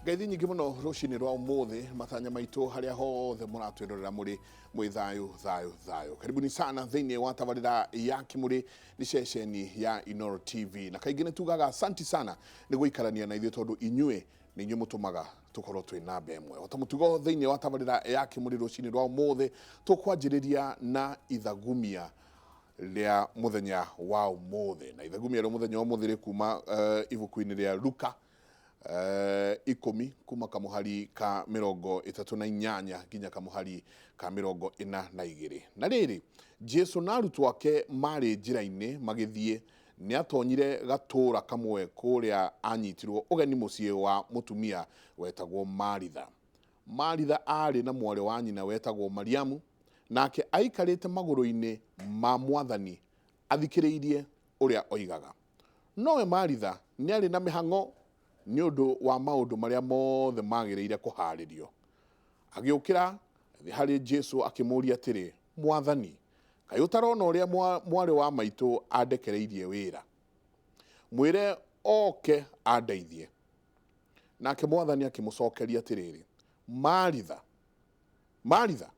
Ngeithi nyingĩ mũno rũcinĩ rwa ũmũthĩ, matanya maitũ harĩa hothe mũratwĩrorera mũrĩ mwĩ thayũ thayũ thayũ. Karibuni sana thĩinĩ wa tabarĩra ya Kĩmũrĩ, nĩ ceceni ya Inoro TV, na kaingĩ nĩ tugaga asanti sana nĩ gũikarania na ithuĩ tondũ inyuĩ nĩ inyuĩ mũtũmaga tũkorwo twĩ namba ĩmwe. O ta mũtugo thĩinĩ wa tabarĩra ya Kĩmũrĩ rũcinĩ rwa ũmũthĩ, tũkwanjĩrĩria na ithagumia rĩa mũthenya wa ũmũthĩ, na ithagumia rĩa mũthenya wa ũmũthĩ rĩ kuma ibuku-inĩ rĩa Luka 10 kuma kamũhari ka 38 nginya kamũhari ka 42. Na rĩrĩ, Jesu na arutwo ake marĩ njĩra-inĩ magĩthiĩ, nĩ atonyire gatũũra kamwe kũrĩa anyitirwo ũgeni mũciĩ wa mũtumia wetagwo Maritha. Maritha aarĩ na mwarĩ wa nyina wetagwo Mariamu, nake aikarĩte magũrũ-inĩ ma Mwathani athikĩrĩirie ũrĩa oigaga. Nowe Maritha nĩarĩ na mĩhang'o nĩ ũndũ wa maũndũ marĩa mothe maagĩrĩire kũhaarĩrio. Agĩũkĩra, agĩthiĩ harĩ Jesu akĩmũũria atĩrĩ, Mwathani, kaĩ ũtarona ũrĩa mwarĩ wa maitũ andekereirie wĩra? Mwĩre oke andeithie. Nake Mwathani akĩmũcokeria atĩrĩrĩ, Maritha, Maritha,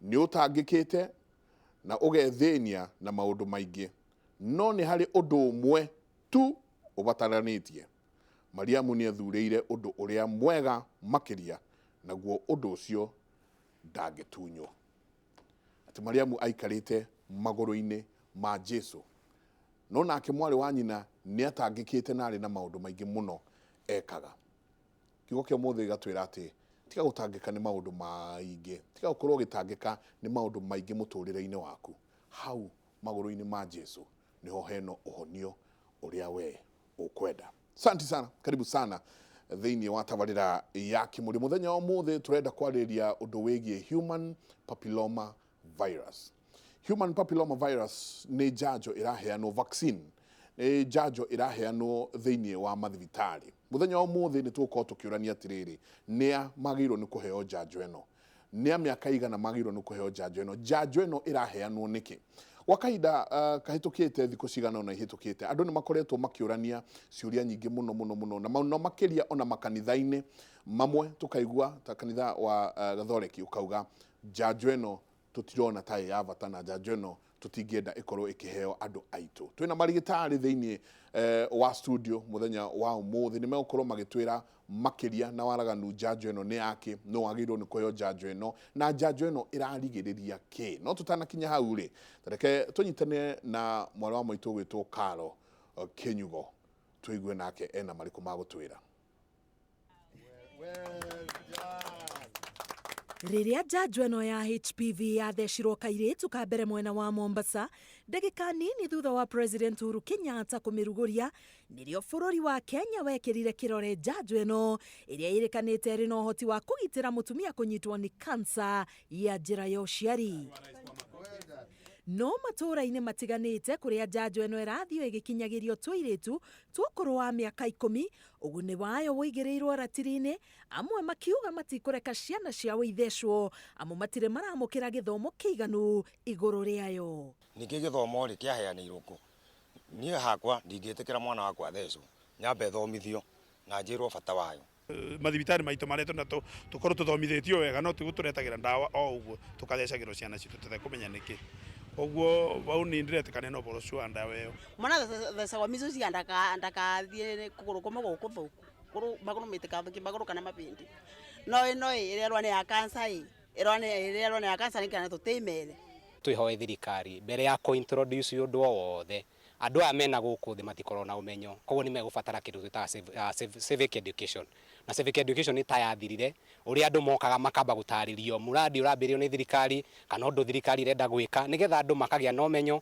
nĩ ũtangĩkĩte na ũgethĩnia na maũndũ maingĩ, no nĩ harĩ ũndũ ũmwe tu ũbataranĩtie. Mariamu nĩ ethurĩire ũndũ ũrĩa mwega makĩria, naguo ũndũ ũcio ndangĩtunywo. Atĩ Mariamu aikarĩte magũrũ-inĩ ma Jesu, no nake mwarĩ wa nyina nĩ atangĩkĩte na arĩ na maũndũ maingĩ mũno ekaga. Kiugo kĩa ũmũthĩ gĩgatwĩra atĩ tiga gũtangĩka nĩ maũndũ maingĩ, tiga gũkorwo ũgĩtangĩka nĩ maũndũ maingĩ mũtũrĩre-inĩ waku. Hau magũrũ-inĩ ma Jesu nĩho hena ũhonio ũrĩa we ũkwenda. Asante sana, karibu sana thĩinĩ wa tabarĩra ya Kĩmũrĩ. Mũthenya wa ũmũthĩ tũrenda kwarĩrĩria ũndũ wĩgiĩ Human Papilloma Virus. Human Papilloma Virus nĩ njanjo ĩraheanwo, vaccine nĩ njanjo ĩraheanwo thĩinĩ wa mathibitarĩ. Mũthenya wa ũmũthĩ nĩ tũgũkorwo tũkĩũrania atĩrĩrĩ, nĩa magĩrĩirwo nĩ kũheo njanjo ĩno? Nĩ a mĩaka igana magĩrĩirwo nĩ kũheo njanjo ĩno? Njanjo ĩno ĩraheanwo nĩkĩ? Gwa kahinda kahĩtũkĩte, thikũ cigana ũna ihĩtũkĩte, andũ nĩ makoretwo makĩũrania ciũria nyingĩ mũno mũno mũno, na mũno makĩria ona makanitha-inĩ mamwe tũkaigua ta kanitha wa Gathoreki ũkauga njanjo ĩno tũtirona ta ĩ ya bata na njanjo ĩno tũtingĩenda ĩkorwo ĩkĩheo andũ aitũ. Twĩna marigĩtarĩ thĩinĩ wa studio mũthenya wa ũmũthĩ, nĩ megũkorwo magĩtwĩra makĩria na waraganu njanjo ĩno nĩ yakĩ, nũ wagĩrĩirwo nĩ kũheo njanjo ĩno, na njanjo ĩno ĩrarigĩrĩria kĩ. No tũtanakinya hau rĩ, reke tũnyitane na mwarĩ wa maitũ ũgwĩtwo Karo Kĩnyugo, tũigue nake ena marĩkũ ma gũtwĩra. Rĩrĩa njanjo ĩno ya HPV yathecirwo kairĩtu ka mbere mwena wa Mombasa, ndagĩka nini thutha wa President Uhuru Kenyatta kũmĩrugũria, nĩrĩo bũrũri wa Kenya wekĩrire kĩrore njanjo ĩno ĩrĩa ĩrĩkanĩte ĩrĩ na ũhoti wa kũgitĩra mũtumia kũnyitwo nĩ kansa ya njĩra ya ũciari. No matũũra-inĩ matiganĩte kũrĩa njanjo ĩno ĩrathiĩ ĩgĩkinyagĩrio tũirĩtu twa ũkũrũ wa mĩaka 10, ũguni wayo ũigĩrĩirwo ratiri-inĩ, amwe makiuga matikũreka ciana ciao ithecwo amu matirĩ maramũkĩra gĩthomo kĩiganu igũrũ rĩayo. Ningĩ gĩthomo-rĩ, kĩaheanĩirwo kũ? Niĩ hakwa ndingĩtĩkĩra mwana wakwa athecwo, nyambe thomithio na njĩrwo bata wayo. Mathibitarĩ maitũ maretwo na tũkorwo tũthomithĩtio wega, no ti gũtũretagĩra ndawa o ũguo tũkathecagĩrwo ciana citũ tũtekũmenya nĩkĩ. Koguo hau niĩ ndiretĩkania na ũhoro ũcio wa ndawa ĩyo. Mwana athecagwo measles ndakathiĩ kũgũrũ kũmwe gũkũthũku, magũrũ mĩtĩkathũkie magũrũ kana mabĩndĩ. No ĩno ĩ, ĩrerwo nĩ ya cancer ĩ, ĩrerwo nĩ ya cancer nĩkĩ na tũtĩmere. Twĩhoe thirikari mbere ya kũ introduce ũndũ o wothe, andũ aya mena gũkũ thĩ matikoragwo na ũmenyo, koguo nĩ megũbatara kĩndũ twĩtaga civic education. Na civic education nĩ ta yathirire, ũrĩa andũ mokaga makamba gũtarĩrio mũrandi ũrambĩrĩrio nĩ thirikari, kana ũndũ thirikari ĩrenda gwĩka, nĩgetha andũ makagĩa na ũmenyo.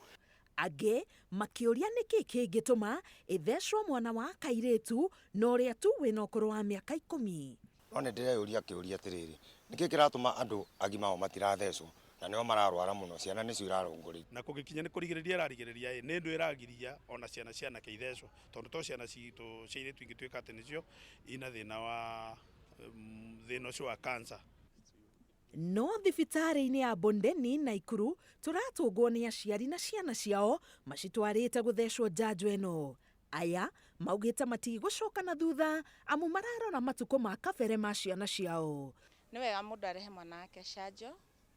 Angĩ makĩũria nĩkĩ kĩngĩtũma ĩthecwo mwana wa kairĩtu na ũrĩa tu wĩna ũkũrũ wa mĩaka 10. No nĩ ndĩreyũria kĩũria atĩrĩrĩ, nĩkĩ kĩratũma andũ agima o matirathecwo na nĩo mararwara mũno, ciana nĩcio irarongoreirio? Na kũngĩkinya nĩ kũrigĩrĩria ĩrarigĩrĩria ĩ, nĩ ndũ ĩragiria ona ciana cia anake ithecwo, tondũ to ciana citũ cia airĩtu ingĩtuĩka atĩ nĩcio ina thĩna wa thĩna ũcio wa cancer. No thibitarĩ-inĩ ya Bondeni, Naikuru, tũratũngwo nĩ aciari na ciana ciao macitwarĩte gũthecwo njanjo ĩno. Aya maugĩte matigũcoka na thutha amu mararora matukũ ma kabere ma ciana ciao. Nĩ wega mũndũ arehe mwana wake canjo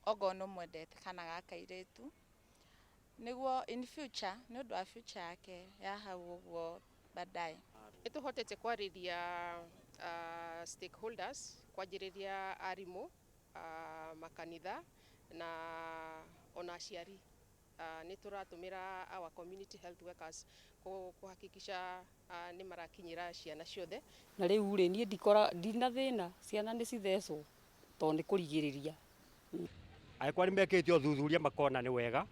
ongorwo nĩ ũmwendete kana ga kairĩtu, nĩguo in future, nĩ ũndũ wa future yake ya hau ũguo baadaye. Nĩ tũhotete kwarĩria stakeholders, kwanjĩrĩria arimũ, makanitha na ona aciari. Nĩ tũratũmĩra our community health workers kuhakikisha nĩ marakinyĩra ciana ciothe. Na rĩu rĩ, niĩ ndikora ndina thĩna, ciana nĩ cithecwo tondũ nĩ kũrigĩrĩria. Angĩkorwo nĩ mekĩte ũthuthuria makona nĩ wega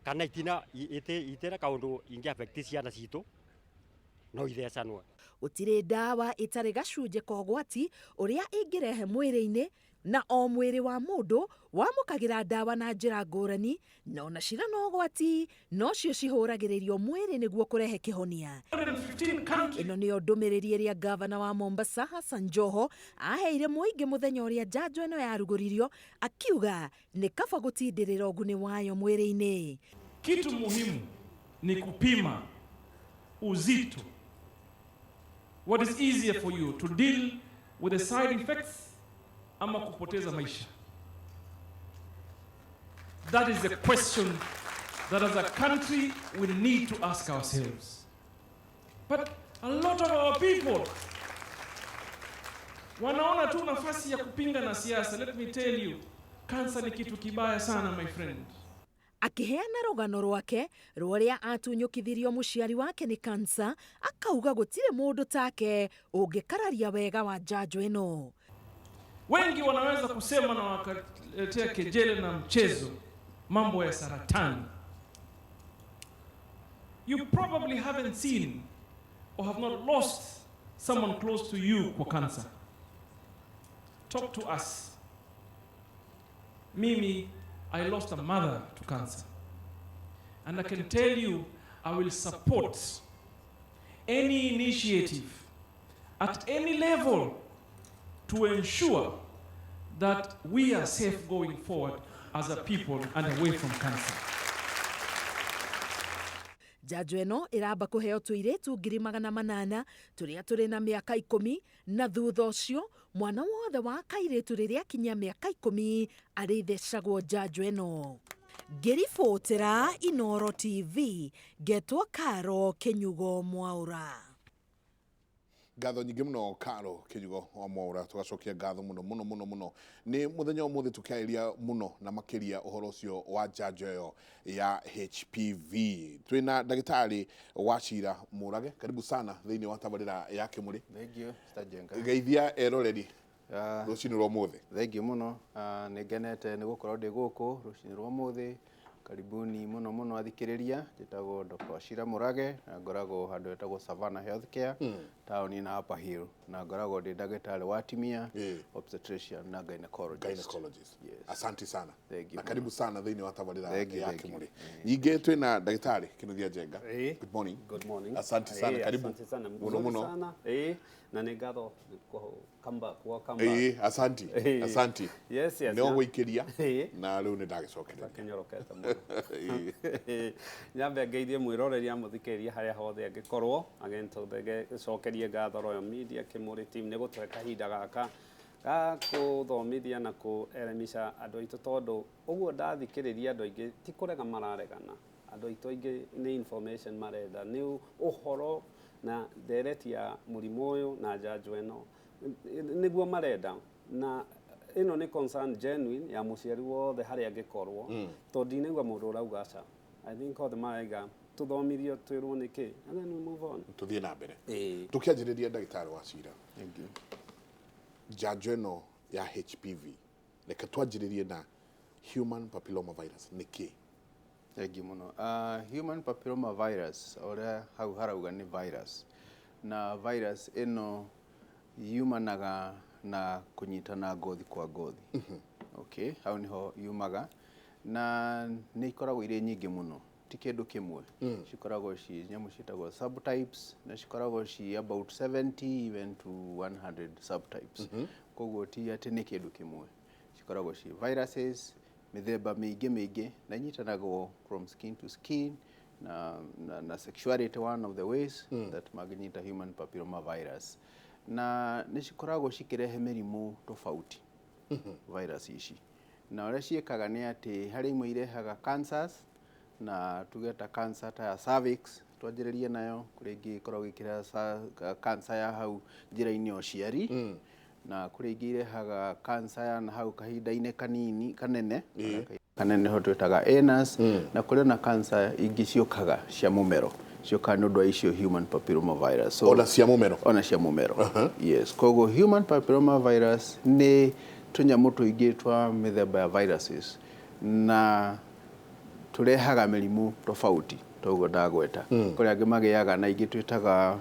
kana itina itira kaũndũ ingĩ affect ciana citũ, no ithecanwo. Gũtirĩ ndawa ĩtarĩ gacunjĩ ka ũgwati ũrĩa ĩngĩrehe mwĩrĩ-inĩ, na o mwĩrĩ wa mũndũ wamũkagĩra ndawa na njĩra ngũrani, na ona cira na ũgwati nocio cihũragĩrĩrio mwĩrĩ nĩguo kũrehe kĩhonia. Ĩno nĩyo ndũmĩrĩri ĩrĩa gavana wa Mombasa Hassan Joho aheire mũingĩ mũthenya ũrĩa njanjo ĩno yarugũririo, akiuga nĩ kaba gũtindĩrĩra ũguni wayo mwĩrĩ-inĩ. Kitu muhimu ni kupima uzito. What is easier for you, to deal with the side effects ama kupoteza maisha? That is the question that as a country we need to ask ourselves. But a lot of our people wanaona tu nafasi ya kupinga na siasa. Let me tell you, cancer ni kitu kibaya sana, my friend. Akĩheana rũgano rwake rwa ũrĩa atunyũkithirio mũciari wake nĩ kansa, akauga gũtirĩ mũndũ take ũngĩkararia wega wa njanjo ĩno. Wengi wanaweza kusema na wakaletea kejele na mchezo mambo ya saratani. You probably haven't seen or have not lost someone close to you kwa cancer. Talk to us. Mimi, I lost a mother to cancer. And I can tell you, I will support any initiative at any level to ensure that we are safe going forward as a people and away from cancer. Njanjo ĩno ĩramba kũheo tũirĩtu 800,000 tũrĩa tũrĩ na mĩaka 10, na thutha ũcio mwana wothe wa kairĩtu rĩrĩa akinyia mĩaka 10 arĩthecagwo njanjo ĩno. Ngĩribotera Inoro TV, ngetwo Karo Kĩnyugo Mwaũra. Ngatho nyingĩ mũno, Karo Kĩnyugo wa Mwaũra. Tũgacokia ngatho mũno mũno mũno mũno nĩ mũthenya ũmũthĩ tũkĩarĩria mũno na makĩria ũhoro ũcio wa njanjo ĩyo ya HPV. Twĩna ndagĩtarĩ wa Cira Mũrage, karibu sana thĩinĩ wa tabarĩra ya Kĩmũrĩ. Thank you, Mr. Jenga. Geithia eroreri rũcinĩ rwa ũmũthĩ. Thank you mũno. Nĩ ngenete nĩ gũkorwo ndĩ gũkũ rũcinĩ rwa ũmũthĩ. Karibuni mũno mũno athikĩrĩria. Njĩtagwo Dr. Wachira Mũrage na ngoragwo handũ hetagwo Savannah Healthcare, taũni na Upper Hill, na ngoragwo ndĩ ndagĩtarĩ wa atumia, obstetrician na gynecologist. Gynecologist. Yes. Asante sana. Thank you na mũno. Karibu sana thĩinĩ wa tabarĩra Thank you, ya thank you. Kĩmũrĩ. Ningĩ twĩna ndagĩtarĩ Kĩnuthia Njenga. Good morning. Good morning. Asante sana, karibu. Asante sana. Mũno Mzuri mũno. sana. Na nĩ ngatho come back, welcome back. Asanti. Asanti. Yes. Nĩ ũgũikĩria na rĩu nĩ ndagĩcokereria. Kĩnyorokete mũno. Nyambe ngeithie mwĩroreri amũthikĩrĩria harĩa hothe angĩkorwo. Again, tũcokerie ngatho Royal Media Kĩmũrĩ team nĩ gũtũhe kahinda gaka ga kũthomithia na kũeremisha andũ aitũ, tondũ ũguo ndathikĩrĩria andũ aingĩ ti kũrega mararegana, andũ aitũ aingĩ nĩ information marenda, nĩ ũhoro na ndereti ya mũrimũ ũyũ na njanjo ĩno nĩguo marenda, na ĩno nĩ concern genuine ya mũciari wothe harĩa angĩkorwo, tondũ ndinaigua mũndũ ũrauga aca. I think othe maraiga tũthomithio, twĩrwo nĩkĩ, and then we move on. Tũthiĩ na mbere. Tũkĩanjĩrĩria, ndagĩtarĩ wa Cira, Thank you. njanjo ĩno ya HPV, reke twanjĩrĩrie na human papilloma virus nĩ kĩ? Thank you mũno. Human papilloma virus, ũrĩa hau harauga, nĩ virus, na virus ĩno yumanaga na kũnyitana ngothi kwa ngothi. Okay, hau niho yumaga, na nĩ ikoragwo irĩ nyingĩ mũno, ti kĩndũ kĩmwe. Cikoragwo ci nyamũ ciĩtagwo subtypes, na cikoragwo ci about 70 even to 100 subtypes. Koguo ti atĩ nĩ kĩndũ kĩmwe, cikoragwo ci viruses mĩthemba mĩingĩ mĩingĩ, na inyitanagwo from skin to skin. na sexuality, one of the ways that mangĩnyita human papilloma virus. Na nĩ cikoragwo cikĩrehe mĩrimũ tofauti virus ici, na ũrĩa ciĩkaga nĩ atĩ harĩ imwe irehaga cancers, na tuge ta cancer ta ya cervix twanjĩrĩrie nayo, kũrĩ ingĩ ikoragwo ikĩreha cancer ya hau njĩra-inĩ ya ũciari, na kũrĩ ingĩ irehaga cancer ya na hau kahinda-inĩ kanini kanene kanene ho twĩtaga anus, na kũrĩ na cancer ingĩ ciũkaga cia mũmero, ciũkaga nĩ ũndũ wa icio human papilloma virus. So, ona cia mũmero? Ona cia mũmero. Yes, koguo human papilloma virus nĩ tũnyamũ tũingĩ twa mĩthemba ya viruses na tũrehaga mĩrimũ tofauti toguo ndagweta. Kũrĩ angĩ magĩaga na ingĩ twĩtaga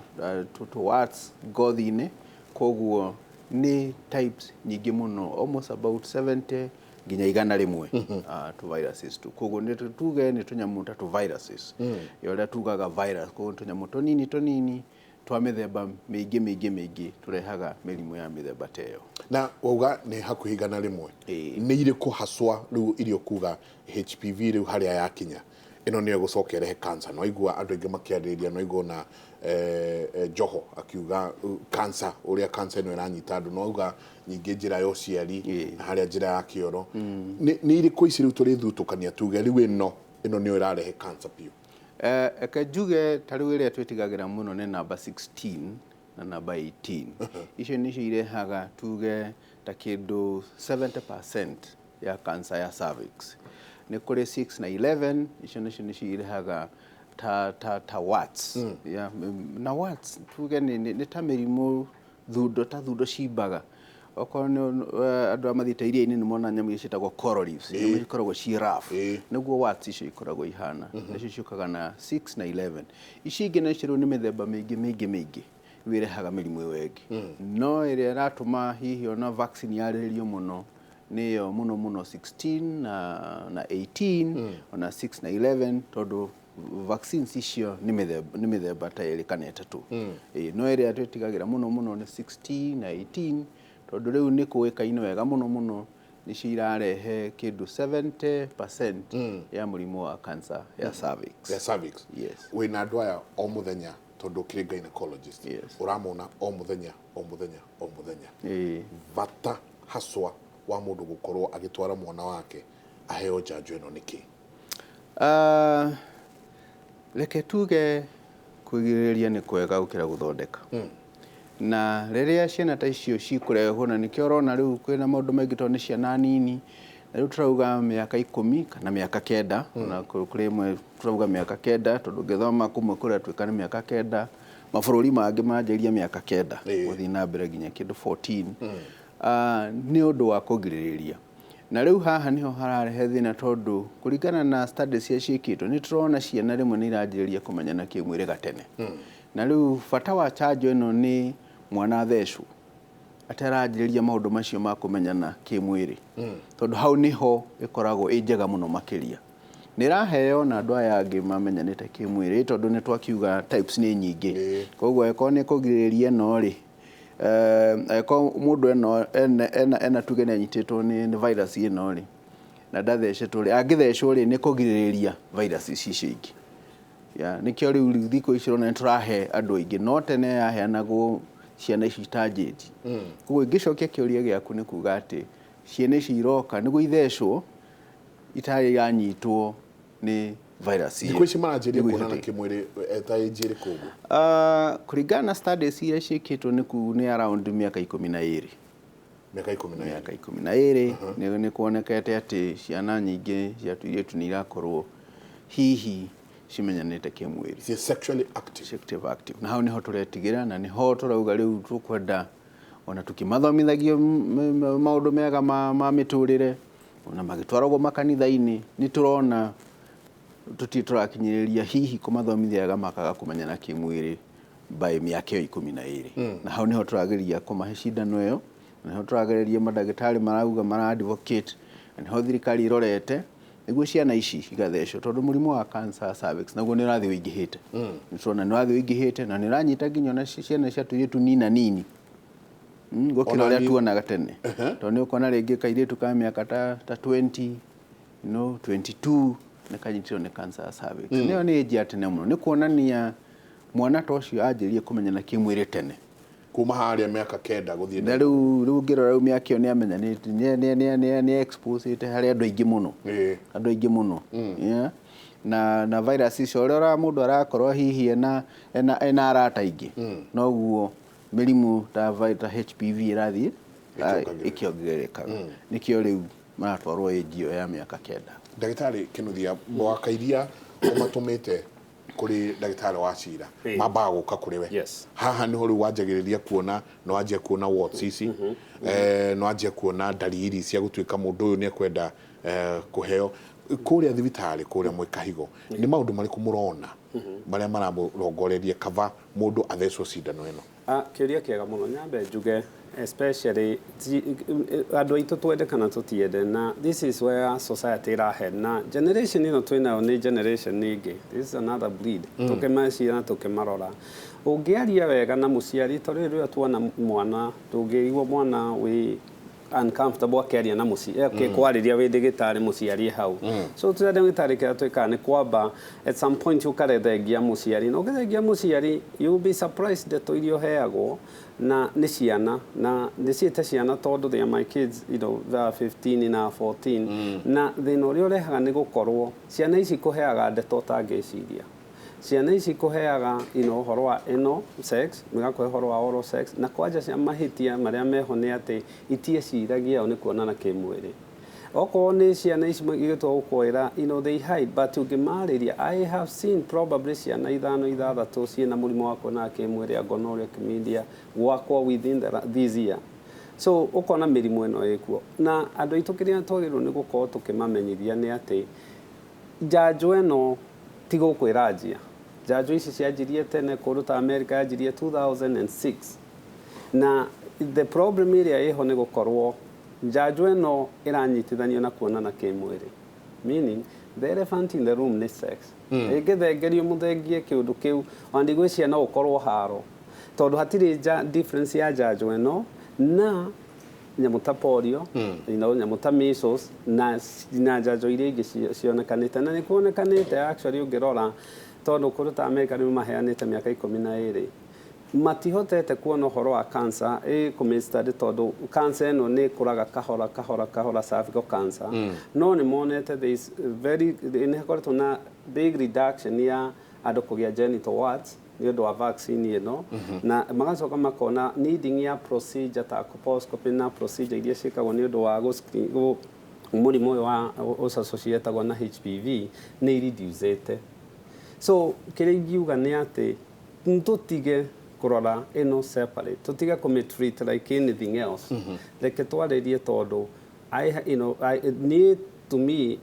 tũ warts ngothi-inĩ, koguo nĩ types nyingĩ mũno, almost about 70 nginya 100 tu viruses tu. Koguo nĩ tuge nĩ tũnyamũ ta tu viruses, ũrĩa tugaga virus, koguo tũnyamũ tũnini tũnini twa mĩthemba mĩingĩ mĩingĩ mĩingĩ tũrehaga mĩrimũ ya mĩthemba ta ĩyo. Na wauga nĩ hakuhĩ 100, nĩ irĩkũ haswa rĩu iria kuga HPV rĩu harĩa yakinya ĩno nĩyo ĩgũcoka ĩrehe cancer? No igua andũ aingĩ makĩarĩrĩria, no igua ona Joho akiuga cancer, ũrĩa cancer ĩno ĩranyita andũ, no auga nyingĩ njĩra ya ũciari na harĩa njĩra ya kĩoro. Nĩ irĩkũ ici rĩu tũrĩthutũkania tuge rĩu ĩno nĩyo ĩrarehe cancer biũ? Eke njuge ta rĩu ĩrĩa twĩtigagĩra mũno nĩ namba 16 na namba 18. Icio nĩcio irehaga tuge ta kĩndũ 70% ya cancer ya cervix. Nĩ kũrĩ 6 na 11, icio nĩcio irehaga ta warts. Yeah, na warts tuge nĩ ta mĩrimũ thundo, ta thundo cimbaga. Okorwo nĩ andũ arĩa mathiĩte iria-inĩ nĩ mona nyamũ iria ciĩtagwo coral reefs, nyamũ ikoragwo ci rough, nĩguo warts icio ikoragwo ihana. Nacio ciũkaga na 6 na 11. Ici ingĩ nacio rĩu nĩ mĩthemba mĩingĩ mĩingĩ mĩingĩ rĩu ĩrehaga mĩrimũ ĩyo ĩngĩ, no ĩrĩa ĩratũma hihi ona vaccine yarĩrĩrio mũno nĩyo mũno mũno 16 na 18, ona 6 na 11, tondũ vaccines icio nĩ mĩthemba ta ĩrĩ kana ĩtatũ. No ĩrĩa twĩtigagĩra mũno mũno nĩ 16 na 18, tondũ rĩu nĩ kũĩkaine wega mũno mũno nĩcio irarehe kĩndũ 70% ya mũrimũ wa cancer ya cervix. Ya cervix. Yes. Wĩna andũ aya o mũthenya tondũ ũkĩrĩ gynecologist. Yes. Ũramona o mũthenya o mũthenya o mũthenya. Bata haswa wa mũndũ gũkorwo agĩtwara mwana wake aheo njanjo ĩno nĩkĩ? Reke tuge kwĩgirĩrĩria nĩ kwega gũkĩra gũthondeka. Na rĩrĩa ciana ta icio cikũrehwo, na nĩkĩo ũrona rĩu kwĩna maũndũ maingĩ tondũ nĩ ciana nini, na rĩu tũrauga mĩaka 10 kana mĩaka 9, na kũrĩ ĩmwe tũrauga mĩaka 9, tondũ ũngĩthoma kũmwe kũratuĩka nĩ mĩaka 9, mabũrũri mangĩ manjĩrĩria mĩaka 9 gũthiĩ na mbere nginya kĩndũ 14. Nĩ ũndũ wa kũgirĩrĩria. Na rĩu haha nĩho hararehe thĩna, tondũ kũringana na studies iria ciĩkĩtwo nĩ tũrona ciana rĩmwe nĩ iranjĩrĩria kũmenyana kĩmwĩrĩ gatene. Na rĩu bata wa chanjo ĩno nĩ mwana athecwo ataranjĩrĩria maũndũ macio ma kũmenyana kĩmwĩrĩ, tondũ hau nĩho ĩkoragwo ĩ njega mũno makĩria. Nĩ ĩraheo na andũ aya angĩ mamenyanĩte kĩmwĩrĩ, tondũ nĩ twakiuga types nĩ nyingĩ. Koguo angĩkorwo nĩ kũgirĩrĩria ĩno rĩ, angĩkorwo mũndũ ena tuge nĩ anyitĩtwo nĩ virus ĩno rĩ, na ndathecetwo rĩ, angĩthecwo rĩ, nĩ kũgirĩrĩria virus ici ingĩ. Nĩkĩo rĩu thikũ ici ũrona nĩ tũrahe andũ aingĩ, no tene yaheanagwo ciana ici itanjĩtie. Koguo ingĩcokia kĩũria gĩaku nĩ kuga atĩ ciana ici iroka nĩguo ithecwo itarĩ iranyitwo nĩ virus ĩyo. Thikũ ici maranjĩrĩria kuonana kĩmwĩrĩ ta age ĩrĩkũ ũguo? Kũringana na studies iria ciĩkĩtwo nĩ around mĩaka 12. Mĩaka 12. Mĩaka 12 nĩ kuonekete atĩ ciana nyingĩ cia tũirĩtu nĩ irakorwo hihi cimenyanĩte kĩmwĩrĩ. Ciĩ sexually active. Sexually active. Na hau nĩho tũretigĩra, na nĩho tũrauga rĩu tũkwenda ona tũkĩmathomithagio maũndũ mega ma mĩtũrĩre, ona magĩtwaragwo makanitha-inĩ, nĩ tũrona tũtirĩ tũrakinyĩrĩria hihi kũmathomithia wega makaga kũmenyana kĩmwĩrĩ by mĩaka ĩyo 12. Na hau nĩho tũrageria kũmahe cindano ĩyo, na nĩho tũragereria mandagĩtarĩ marauga mara advocate, na nĩho thirikari ĩrorete nĩguo ciana ici igathecwo, tondũ mũrimũ wa cancer cervix naguo nĩ ũrathiĩ ũingĩhĩte. Nĩ tũrona nĩ ũrathiĩ ũingĩhĩte, na nĩ ũranyita nginya ona ciana cia tũirĩtu nina nini gũkĩra ũrĩa tuonaga tene. Tondũ nĩ ũkuona rĩngĩ kairĩtu ka mĩaka ta 20, 22 Nĩ kanyitirwo nĩ cancer ya cervix. Nĩyo nĩ age ya tene mũno, nĩ kuonania mwana ta ũcio anjĩrĩrie kũmenyana kĩmwĩrĩ tene. Kuma harĩa mĩaka 9 gũthiĩ. Na rĩu ũngĩrora rĩu mĩaka ĩyo nĩ amenyanĩte, nĩ exposed harĩ andũ aingĩ mũno, andũ aingĩ mũno. Yeah. Na virus icio, ũrĩa mũndũ arakorwo hihi ena arata aingĩ, noguo mĩrimũ ta HPV ĩrathiĩ ĩkĩongererekaga. Nĩkĩo rĩu maratwarwo age ĩyo ya mĩaka 9. Ndagĩtarĩ Kinuthia, mwaka iria ũmatũmĩte kũrĩ ndagĩtarĩ wa cira, mambaga gũka kũrĩ we. Haha nĩho rĩu wanjagĩrĩria kuona, nĩ wanjia kuona warts ici, nĩ wanjia kuona ndariri cia gũtuĩka mũndũ ũyũ nĩ ekwenda kũheo kũrĩa thibitarĩ kũrĩa Mwĩkahigo. Nĩ maũndũ marĩkũ mũrona marĩa maramũrongoreria kaba mũndũ athecwo cindano ĩno? Kĩũria kĩega mũno. Nyambe njuge, especially andũ aitũ, twende kana tũtiende, na this is where society ĩrahead, na generation ĩno twĩnayo nĩ generation ĩngĩ. This is another breed. Tũkĩmeciria na tũkĩmarora, ũngĩaria wega na mũciari, tondũ rĩrĩa tuona mwana, ndũngĩigua mwana wĩ uncomfortable akĩaria na mũciari, kwarĩria wĩ ndagĩtarĩ, mũciari hau. So tũrĩa ndagĩtarĩ, kĩrĩa twĩkaga nĩ kwamba at some point ũkarethengia mũciari, na ũngĩthengia mũciari, you will be surprised ndeto iria ũheagwo na nĩ ciana, na ndĩciĩte ciana tondũ they are my kids, they are 15 na 14. Na thĩna ũrĩa ũrehaga nĩ gũkorwo ciana ici kũheaga ndeto ũtangĩciria. Ciana ici kũheaga ũhoro wa ĩno sex, igakũhe ũhoro wa oral sex, na kwanja cia mahĩtia marĩa meho nĩ atĩ itieciragia o nĩ kuonana kĩmwĩrĩ. Okorwo nĩ ciana ici igĩtua gũkwĩra, they hide, but ũngĩmarĩria, I have seen probably ciana ithano, ithathatũ ciĩna mũrimũ wa kuonana kĩmwĩrĩ ya gonorrhea, chlamydia gwakwa within this year. So ũkona mĩrimũ ĩno ĩkuo, na andũ aitũ kĩrĩa twagĩrĩirwo nĩ gũkorwo tũkĩmamenyithia nĩ atĩ njanjo ĩno ti gũkũ ĩranjia. Njanjo ici cianjirie tene kũndũ ta America, yanjirie 2006, na the problem ĩrĩa ĩho nĩ gũkorwo njanjo ĩno ĩranyitithanio na kuonana kĩmwĩrĩ, meaning the elephant in the room nĩ sex. Ĩngĩthengerio mũthengie kĩũndũ kĩu, ona ndigwĩciria no ũkorwo haro, tondũ hatirĩ difference ya njanjo ĩno na nyamũ ta polio, nyamũ ta measles na njanjo iria ingĩ cionekanĩte. Na nĩ kuonekanĩte actually, ũngĩrora, tondũ kũndũ ta America nĩ maheanĩte mĩaka 12, matihotete kuona ũhoro wa cancer ĩ kũmĩ-study, tondũ cancer ĩno nĩ ĩkũraga kahora kahora kahora, cervical cancer. No nĩ monete there is very, nĩ hakoretwo na big reduction ya andũ kũgĩa genital warts nĩ ũndũ wa vaccine ĩno. Na magacoka makona needing ya procedure ta colposcopy na procedure iria ciĩkagwo nĩ ũndũ wa mũrimũ ũyũ wa ũcassociatagwo na HPV nĩ ireducĩte. So kĩrĩa ingiuga nĩ atĩ tũtige kũrora ĩno separate, tũtige kũmĩ treat like anything else. Reke twarĩrie, tondũ I, you know, I, niĩ, to me,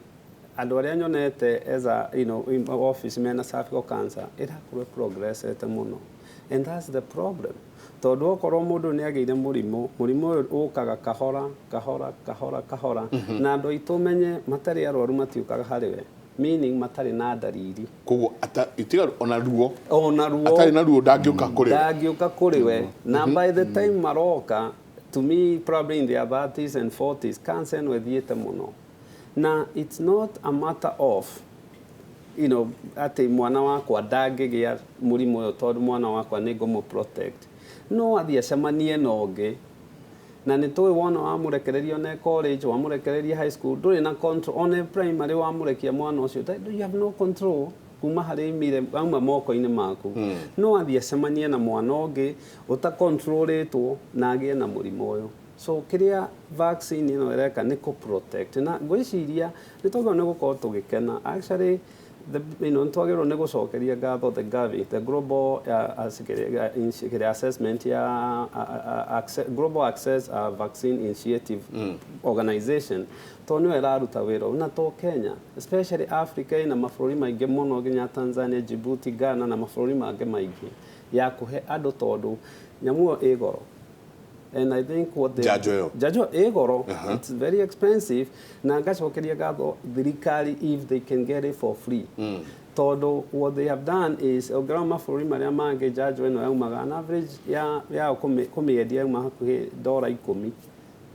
andũ arĩa nyonete as a in office mena cervical cancer, ĩrakorwo progressete mũno, and that's the problem, tondũ okorwo mũndũ nĩ agĩire mũrimũ, mũrimũ ũyũ ũkaga kahora kahora kahora kahora. Na andũ aitũ menye matarĩ arwaru matiũkaga harĩ we, meaning matarĩ na ndariri. Koguo itiga ona ruo. Ona ruo. Atarĩ na ruo ndangĩũka kũrĩ we. Ndangĩũka kũrĩ we. Na by the time maroka to me, probably in their 30s and 40s, cancer ĩno ĩthiĩte mũno. Na it's not a matter of atĩ mwana wakwa ndangĩgĩa mũrimũ ũyũ tondũ mwana wakwa nĩ ngũmũ protect. No athiĩ acemanie na ũngĩ, na nĩ tũĩ wona wamũrekereria one college, wamũrekereria high school, ndũrĩ na control. One primary wamũrekia mwana ũcio, you have no control kuma harĩ imire auma moko-inĩ maku. No athiĩ acemanie na mwana ũngĩ ũtacontrolĩtwo na agĩe na mũrimũ ũyũ. So kĩrĩa vaccine ĩno ĩreka nĩ kũ protect, na ngwĩciria nĩ twagĩrĩirwo nĩ gũkorwo tũgĩkena. Actually, nĩ twagĩrĩirwo nĩ gũcokeria ngatho the Gavi, the global kĩrĩa assessment ya access, Global Access Vaccine Initiative organization, tondũ nĩyo ĩraruta wĩra ũyũ. Na to Kenya, especially Africa ĩna mabũrũri maingĩ mũno, nginya Tanzania, Djibouti, Ghana na mabũrũri mangĩ maingĩ, ya kũhe andũ, tondũ nyamũ ĩyo ĩ goro. And I think what they Njanjo ĩyo. Njanjo ĩ goro. It's very expensive, na ngacokeria ngatho thirikari if they can get it for free, tondũ what they have done is, ũngĩrora mabũrũri marĩa mangĩ, njanjo ĩno yaumaga an average ya kũmĩendia yauma hakuhĩ $10.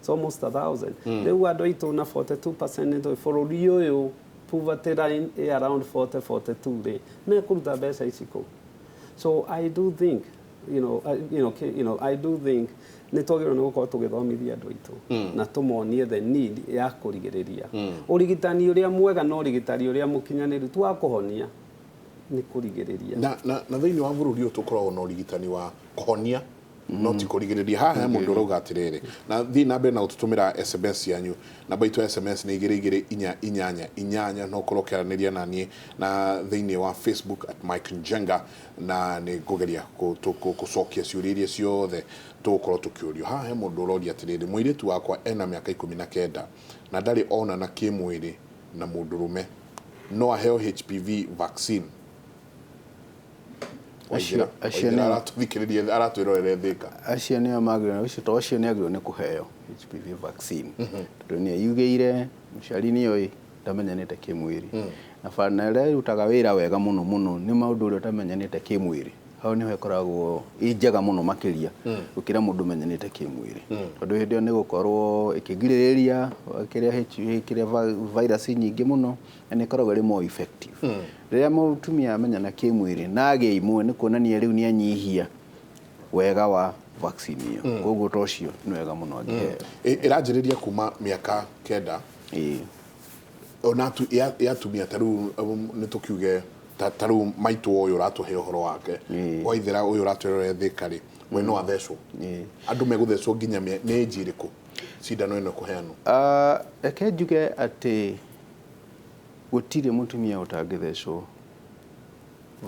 It's almost 1,000. Rĩu andũ aitũ na 42% nĩ tũĩ bũrũri ũyũ. Poverty line ĩ around 40 42 rĩ, mekũruta mbeca ici kũ? So I do think I do think nĩ twagĩrĩirwo nĩ gũkorwo tũgĩthomithia andũ aitũ na tũmonie the need ya kũrigĩrĩria. Ũrigitani ũrĩa mwega na ũrigitani ũrĩa mũkinyanĩru ti wa kũhonia, nĩ kũrigĩrĩria. Na thĩinĩ wa bũrũri ũyũ tũkoragwo na ũrigitani wa kũhonia no ti kũrigĩrĩria. Haha he mũndũ ũrauga atĩrĩrĩ, na thiĩ na mbere na gũtũtũmĩra SMS yanyu. Namba itũ ya SMS nĩ 22488. No ũkorwo ũkĩaranĩria na niĩ na thĩinĩ wa Facebook @MikeNjenga, na nĩ ngũgeria gũcokia ciũria iria ciothe tũgũkorwo tũkĩũrio. Haha he mũndũ ũroria atĩrĩrĩ, mũirĩtu wakwa ena mĩaka 19 na ndarĩ onana kĩmwĩrĩ na mũndũrũme, no aheo HPV vaccine? Acio Waithĩra aratũthikĩrĩria, aratwĩrorere Thĩka. Acio nĩo magĩrĩirwo, ũcio to ũcio nĩ agĩrĩirwo nĩ kũheo HPV vaccine, tondũ nĩ eyugĩire mũciari nĩ oĩ ndamenyanĩte kĩmwĩrĩ. Na bana ĩrĩa ĩrutaga wĩra wega mũno mũno nĩ maũndũ ũrĩa ũtamenyanĩte kĩmwĩrĩ, hau nĩho ĩkoragwo ĩ njega mũno makĩria gũkĩra mũndũ ũmenyanĩte kĩmwĩrĩ, tondũ hĩndĩ ĩyo nĩ gũkorwo ĩkĩgirĩrĩria kĩrĩa kĩrĩa virus nyingĩ mũno, na nĩ ĩkoragwo ĩrĩ more effective. Rĩrĩa mũtumia amenyana kĩmwĩrĩ na agĩa imwe, nĩ kuonania rĩu nĩ anyihia wega wa vaccine ĩyo. Koguo to ũcio nĩ wega mũno angĩheo. Ĩranjĩrĩria kuma mĩaka 9 ona ya atumia. Ta rĩu nĩ tũkiuge ta rĩu maitũ ũyũ ũratũhe ũhoro wake, Waithĩra ũyũ ũratwĩrorera Thĩka rĩ, we no athecwo? Andũ megũthecwo nginya nĩ age ĩrĩkũ cindano ĩno ĩkũheanwo? Reke njuge atĩ gũtirĩ mũtumia ũtangĩthecwo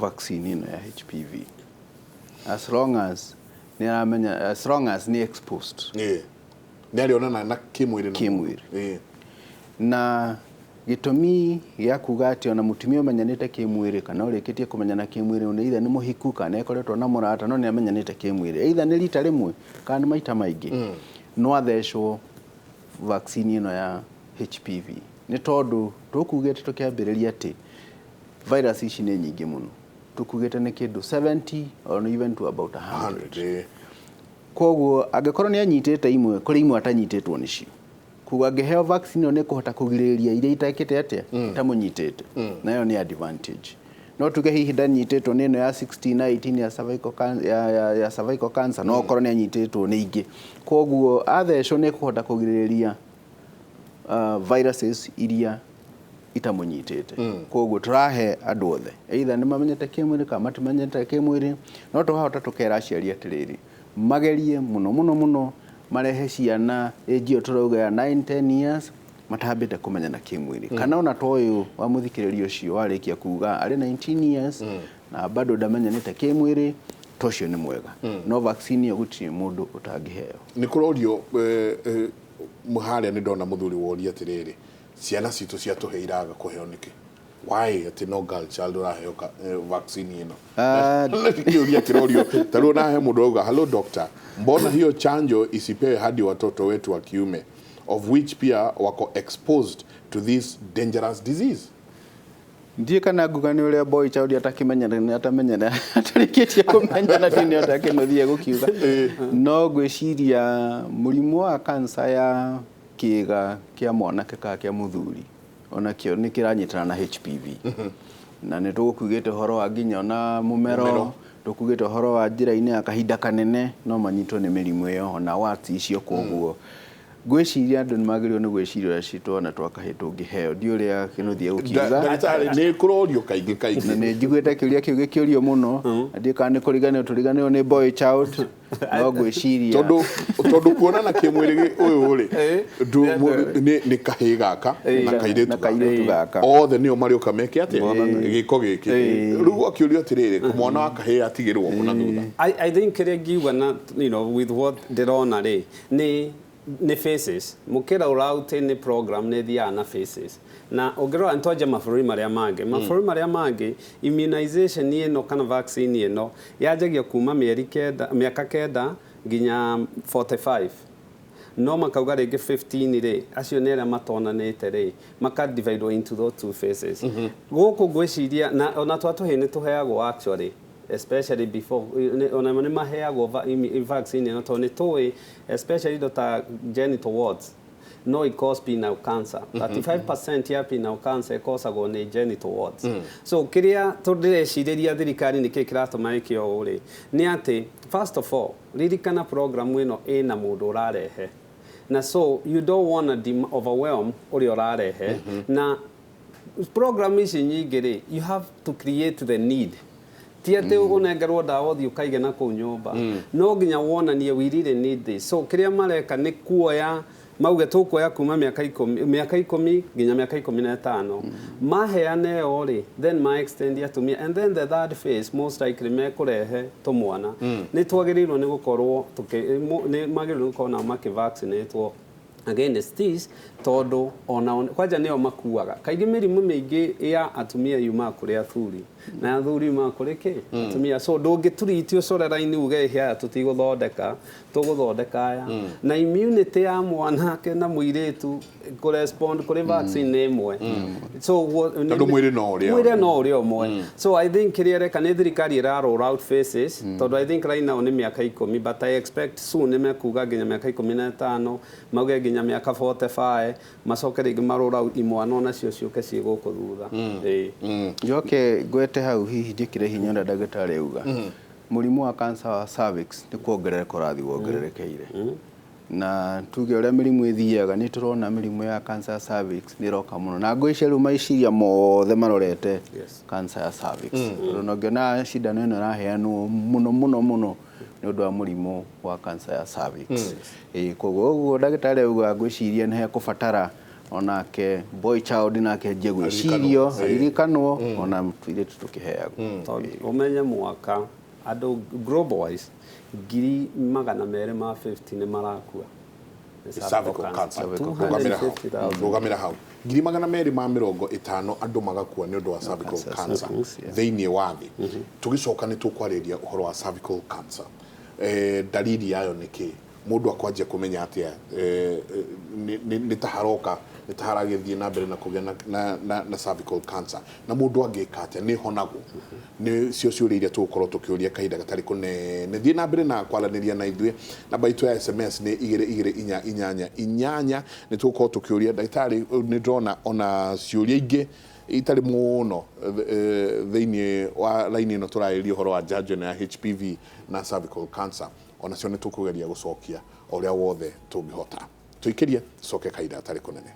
vaccine ĩno ya HPV as long as nĩ aramenya, as long as nĩ exposed. Nĩ arĩonana na kĩmwĩrĩ na kĩmwĩrĩ. Na gĩtũmi gĩa kuga atĩ ona mũtumia ũmenyanĩte kĩmwĩrĩ kana ũrĩkĩtie kũmenyana kĩmwĩrĩ, ona either nĩ mũhiku kana ekoretwo na mũrata, no nĩ amenyanĩte kĩmwĩrĩ, either nĩ rita rĩmwe kana nĩ maita maingĩ, no athecwo vaccine ĩno ya HPV, nĩ tondũ tũkugĩte tũkĩambĩrĩria atĩ virus ici nĩ nyingĩ mũno, tũkugĩte nĩ kĩndũ 70 or even to about 100. Koguo angĩkorwo nĩ anyitĩte imwe, kũrĩ imwe atanyitĩtwo nĩcio, koguo angĩheo vaccine ĩyo nĩ kũhota kũgirĩrĩria iria itekĩte atĩa, itamũnyitĩte, nayo nĩ advantage. No tuge hihi ndanyitĩtwo nĩ ĩno ya 16 na 18 ya cervical can, ya cervical cancer, no okorwo nĩ anyitĩtwo nĩ ingĩ, koguo athecwo nĩ kũhota kũgirĩrĩria viruses iria itamũnyitĩte. Koguo tũrahe andũ othe, either nĩ mamenyete kĩmwĩrĩ kana matimenyete kĩmwĩrĩ. No tũhota tũkera aciari atĩrĩrĩ, magerie mũno mũno mũno marehe ciana age ĩyo tũrauga ya 9 10 years matambĩte kũmenyana kĩmwĩrĩ, kana ona ta ũyũ wa mũthikĩrĩria ũcio warĩkia kuga arĩ 19 years na bado ndamenyanĩte kĩmwĩrĩ, ta ũcio nĩ mwega. No vaccine ĩyo gũtirĩ mũndũ ũtangĩheo. Nĩ kũrorio harĩa nĩ ndona mũthuri woria atĩrĩrĩ, ciana citũ cia tũhĩ iraga kũheo nĩkĩ? Why atĩ no girl child ũraheo vaccine ĩno? Kĩũria kĩrorio. Ta rĩu nahe mũndũ auga, "Hello doctor, mbona hiyo chanjo isipewe hadi watoto wetu wa kiume, of which pia wako exposed to this dangerous disease?" Ndiĩ kana nguga nĩ ũrĩa boy child atakĩmenyana, atamenyana, atarĩkĩtie kũmenyana ndini atakĩnũthie gũkiuga. No ngwĩciria mũrimũ wa cancer ya kĩĩga kĩa mwanake kana kĩa mũthuri onakĩo nĩ kĩranyitana na HPV, na nĩ tũgũkiugĩte ũhoro wa nginya ona mũmero. Mũmero. Tũkugĩte ũhoro wa njĩra-inĩ ya kahinda kanene no manyitwo nĩ mĩrimũ ĩyo ona warts icio. Koguo ngwĩciria andũ nĩ magĩrĩirwo nĩ gwĩciria ũrĩa twana twa kahĩĩ tũngĩheo. Ndi ũrĩa kĩnũthie gũkiuga. Ndagĩtarĩ, nĩ kũrorio kaingĩ kaingĩ. Na nĩ njiguĩte kĩũria kĩu gĩkĩũrio mũno, na ndiũĩ kana nĩ kũriganĩrwo tũriganĩrwo nĩ boy child, no ngwĩciria Tondũ kuonana kĩmwĩrĩ ũyũ rĩ, nĩ kahĩĩ gaka na kairĩtu na kairĩtu gaka. Othe nĩo marĩũka meke atĩa gĩko gĩkĩ. Rĩu akĩũrio atĩrĩrĩ, mwana wa kahĩĩ atigĩrwo kũ na thutha? I think kĩrĩa ngiuga na with what ndĩrona rĩ, nĩ phases. Mũkĩra roll out nĩ program nĩ thiaga na phases, na ũngĩrora nĩ twanjia mabũrũri marĩa mangĩ immunization ĩno kana vaccine ĩno yanjagia kuma mĩeri 9, mĩaka 9 nginya 45, no makauga rĩngĩ 15 rĩ, acio nĩ arĩa matonanĩte rĩ, maka divide into those two phases. Gũkũ ngwĩciria na ona twa tũhĩĩ nĩ tũheagwo actually, especially before ona nĩ maheagwo vaccine ĩno, tondũ nĩ tũĩ especially indo ta genital warts. No ĩ cause penile cancer. 35% ya penile cancer ĩkosagwo nĩ genital warts. So kĩrĩa tũndĩrecirĩria thirikari nĩkĩ kĩratũma ĩke ũũ rĩ, nĩ atĩ first of all, ririkana program ĩno ĩna mũndũ ũrarehe, na so you don't wanna overwhelm ũrĩa ũrarehe. Na program ici nyingĩ rĩ, you have to create the need. Ti atĩ ũnengerwo ndawa ũthiĩ ũkaige na kũu nyũmba. No nginya wonanie we really need this. So kĩrĩa mareka nĩ kuoya mauge tũkuoya kuma mĩaka 10, mĩaka 10 nginya mĩaka 15, maheane ĩyo rĩ, then ma extend atumia, and then the third phase most likely mekũrehe tũmwana. Nĩ twagĩrĩirwo nĩ gũkorwo nĩ magĩrĩirwo nĩ gũkorwo nao makĩvaccinatwo against this, tondũ ona kwanja nĩo makuaga kaingĩ. Mĩrimũ mĩingĩ ya atumia yumaga kũrĩ athuri, na athuri yumaga kũrĩ kĩ? Atumia. So ndũngĩtreat ũcore raini uge ĩhĩ aya tũtigũthondeka, tũgũthondeka aya. Na immunity ya mwanake na mũirĩtu kũrespond kũrĩ vaccine nĩ ĩmwe. So Tondũ mwĩrĩ no ũrĩa mwĩrĩ no ũrĩa ũmwe. So I think kĩrĩa ĩreka nĩ thirikari ĩra roll out phases, tondũ I think right now nĩ mĩaka 10, but I expect soon nĩ mekuga nginya mĩaka 15, mauge nginya mĩaka 45, macoke rĩngĩ ma roll out imwana onacio ciũke ciĩ gũkũ thutha. Ĩĩ. Njoke ngwete hau, hihi njĩkĩre hinya ũrĩa ndagĩtarĩ auga. Mũrimũ wa cancer wa cervix nĩ kuongerereka ũrathiĩ wongererekeire, na tuge ũrĩa mĩrimũ ĩthiaga, nĩ tũrona mĩrimũ ya cancer ya cervix nĩ ĩroka mũno, na ngwĩciria rĩu maiciria mothe marorete cancer ya cervix, tondũ na ũngĩona cindano ĩno ĩraheanwo mũno mũno mũno nĩ ũndũ wa mũrimũ wa cancer ya cervix. Ĩĩ, koguo ũguo ndagĩtarĩ auga, ngwĩciria nĩ hekũbatara onake boy child nake anjie gwĩcirio, aririkanwo, ona tũirĩtu tũkĩheagwo. Tondũ ũmenye mwaka andũ global wise 250,000 nĩ marakua nĩ cervical cancer. Rũgamĩra hau. 250,000. Rũgamĩra hau. 250,000 andũ magakua nĩ ũndũ wa cervical cancer thĩinĩ wa thĩ. Tũgĩcoka nĩ tũkwarĩria ũhoro wa cervical cancer, dalili yayo nĩ kĩ, mũndũ akwanjia kũmenya atĩa nĩ ta haroka, nĩ ta haragĩthiĩ na mbere na kũgĩa na cervical cancer, na mũndũ angĩka atĩa, nĩ honagwo? Nĩ cio ciũria iria tũgũkorwo tũkĩũria kahinda gatarĩ kũnene. Thiĩ na mbere na kwaranĩria na ithuĩ. Namba itũ ya SMS nĩ 22488. Nĩ tũgũkorwo tũkĩũria ndagĩtarĩ. Nĩ ndĩrona ona ciũria ingĩ itarĩ mũno thĩinĩ wa raini ĩno tũrarĩria ũhoro wa njanjo ĩno ya HPV na cervical cancer. Onacio nĩ tũkũgeria gũcokia o ũrĩa wothe tũngĩhota. Tũikĩrie, tũcoke kahinda gatarĩ kũnene.